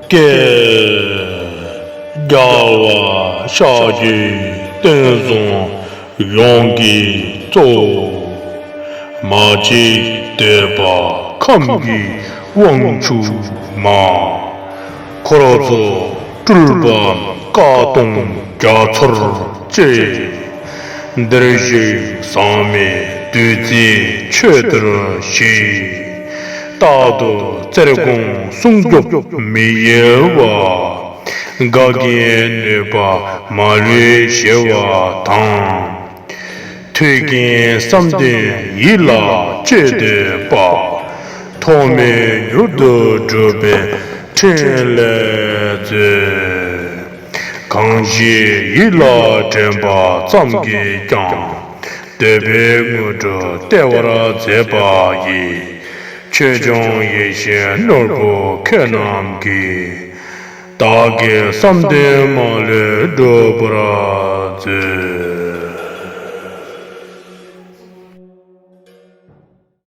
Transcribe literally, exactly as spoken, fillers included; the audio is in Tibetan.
སྐད། རྒྱལ་བ་ཤཱཀྱའི་བསྟན་བཟང་ཡོངས་ཀྱི་གཙོ། མ་གཅིག་བསྟོད་པ་ཁམས་ཀྱི་དབང་ཕྱུག་མ། འཁོར་ཚོགས་སྤྲུལ་པ་བཀའ་གདུང་རྒྱ་མཚོར་བཅས། འདིར་བཞུགས་ཚང་མས་བདུད་རྩིའི་ཆོས་གཏེར་བཞེས། རྟག་ཏུ་བརྩེར་དགོངས་སྲུང་སྐྱོབ་མི་གཡེལ་བ། འགལ་རྐྱེན་ནུས་པ་མ་ལུས་ཞི་བ་དང་། ཐོས་རྒྱན་བསམ་གཏན་ཡིད་ལ་བཅོལ་འདོད་པ། ཐོག་མེད་མྱུར་དུ་འགྲུབ་པའི་ཕྲིན་ལས་མཛོད། གང་ཞིག་ཡིད་ལ་དྲན་པ་ཙམ་གྱིས་ཀྱང་། འདོད་པའི་དངོས་གྲུབ་སྟེར་བར་མཛད་པ་ཡི། ཆོས་སྐྱོང་ཡེ་ཤེས་ནོར་བུ་ཁྱེད་རྣམས་ཀྱིས། བདག་གི་བསམ་དོན་མ་ལུས་འགྲུབ་པར་མཛོད།